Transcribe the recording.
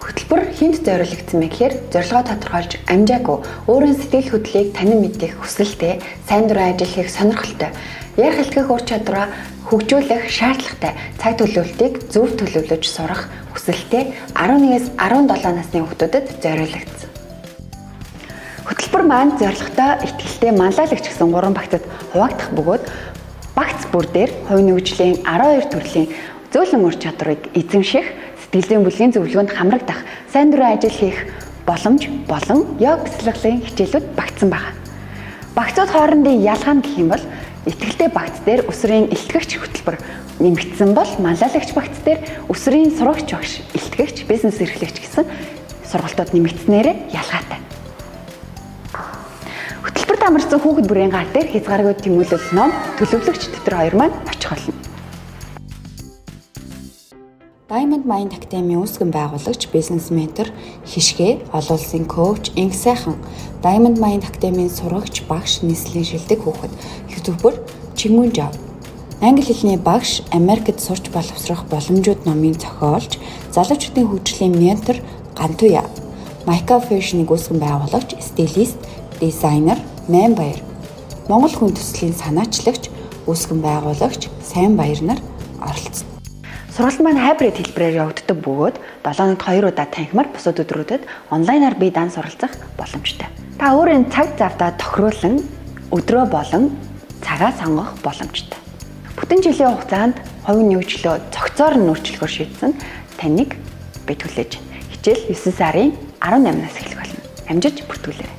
Хөтөлбөр хэнд зориулагдсан бэ гэхээр зорилгоо тодорхойлж амжаагүй, өөрийн сэтгэл хөдлөлийг танин мэдэх хүсэлтэй, сайн дурын ажил хийх сонирхолтой, ярих хэлтгэх ур чадвараа хөгжүүлэх шаардлагатай, цаг төлөвлөлтийг зөв төлөвлөж сурах хүсэлтэй 11-ээс 17 насны хүүхдүүдэд зориулагдсан. Хөтөлбөр маань зорилготой, итгэлтэй, манлайлагч гэсэн гурван багцад хуваагдах бөгөөд багц бүр дээр хувийн хөгжлийн 12 төрлийн зөөлөн ур чадварыг эзэмших, сэтгэл зүйн бүлгийн зөвлөгөөнд хамрагдах, сайн дурын ажил хийх боломж болон йог бясалгалын хичээлүүд багтсан байна. Багцууд хоорондын ялгаа нь гэх юм бол итгэлтэй багц дээр өсвөрийн илтгэгч хөтөлбөр нэмэгдсэн бол манлайлагч багц дээр өсвөрийн сурагч багш, илтгэгч, бизнес эрхлэгч гэсэн сургалтууд нэмэгдснээрээ ялгаатай. Хөтөлбөрт хамарсан хүүхэд бүрийн гар дээр хязгааргүй тэмүүлэл ном, төлөвлөгч дэвтэр хоёр маань очих болно. Diamond Mind Academy үүсгэн байгуулагч, бизнес ментор, хишгэ, олон улсын коуч Инг Сайхан, Diamond Mind Academy-ийн сурагч, багш, нийслэлийн шилдэг хүүхэд, YouTuber Чингүн Жав. Англи хэлний багш, Америкт сурч боловсрох боломжууд номын зохиолч, залуучуудын хөгжлийн ментор Гантуя. Майка Fashion-ыг үүсгэн байгуулагч, стилист, дизайнер Мэн Баяр. Монгол хүн төслийн санаачлагч, үүсгэн байгуулагч Сайн Баяр нар оролцсон. Сургалт маань hybrid хэлбэрээр явагддаг бөгөөд 7 хоногт 2 удаа танхимаар, бусад өдрүүдэд онлайнаар бие даан суралцах боломжтой. Та өөрийн цаг завдаа тохируулан өдрөө болон цагаа сонгох боломжтой. Бүтэн жилийн хугацаанд хувийн хөгжлөө цогцоор нь өөрчлөхөөр шийдсэн таныг би хүлээж байна. Хичээл 9 сарын 18-наас эхлэх болно. Амжиж бүртгүүлээрэй.